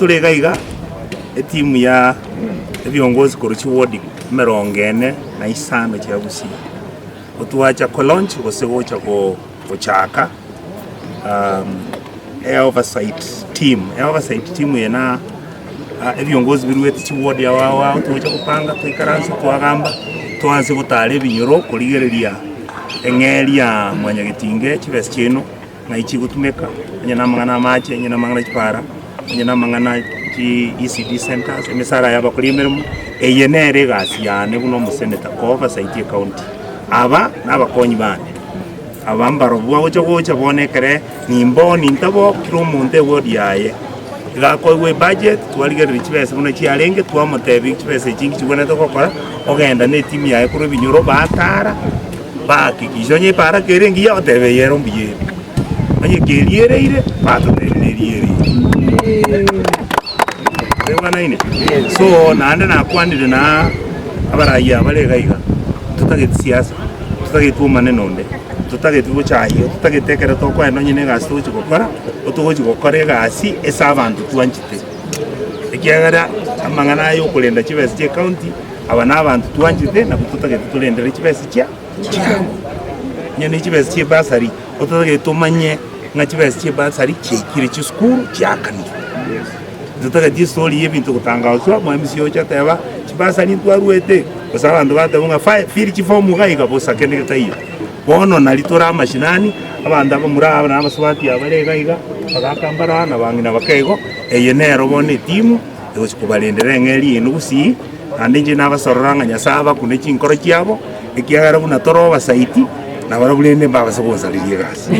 tore iga iga, etimu ya ebiongozi korwa chiward emerongo ene na isano chia Gusii, gotwacha ko launch gose gocha go gochaka e oversight team. E oversight team eye na ebiongozi biruete chiward ao ao ao togocha gopanga toikaranse twagamba, twanse gotara ebinyoro korigereria eng'eria ya mwanyagetinge chibesa chiaino. Ng'ai chigotumeka, onye namang'ana amache, onye namang'ana chipara, onye namang'ana chi ECD centres, emesara y'abakori emeremo, eye nere egasi yane buna omosenator ko oversight ecounty. Aba nabakonyi bane, aba mbarobwo bagocha gocha bono ekere nimboo nintabo kera omonto eward yaye, iga akoegwa ebudget, twarigereria chibesa buna chiarenge, twamotebia chibesa echi nki chibwenerete gokora, ogenda na etimu yaye korwa ebinyoro batara. Bahakikisha onye ebaraka ere engiya, otebe eye ero mbuya ere. Onye keriereire, batotebie neriereire. Toigwanaine? So naende nakwanire na abarai aba bare iga iga, totageti siasa, totageti omanene onde, totageti gochayia, totagete ekero tokoenda onye na egasi togochi gokora, otogochi gokora egasi ase abanto twanchete. Ekiagera amang'ana aya okorenda chibesa chia ecounty. Aba nabanto twanchete, nabwo totagete torendere chibesa chia chiabo. Onye ne chibesa chia ebasari, ototagete tomanye ng'a chibesa chia ebasari chiaikire chisukuru chiakanirwe. Totageti estori ya ebinto gotangaswa, omo MC oche oteba chibasari ntwaruete, gose abanto bateba ng'a fae fill chifomu iga iga bosa kende getaiyo. Bono nari tore amashinani, abanto abamura aba na abasubati aba bare iga iga, bagaka mbare aa na abang'ina bake igo, eye nero bono etimu. Egochia kobarendera eng'eria eye nogusii, naende inche nabasorora ng'a Nyasae abakune chinkoro chiabo, ekiagera buna tore obasaiti, nabarabwo rende mbabase gonsareria egasi.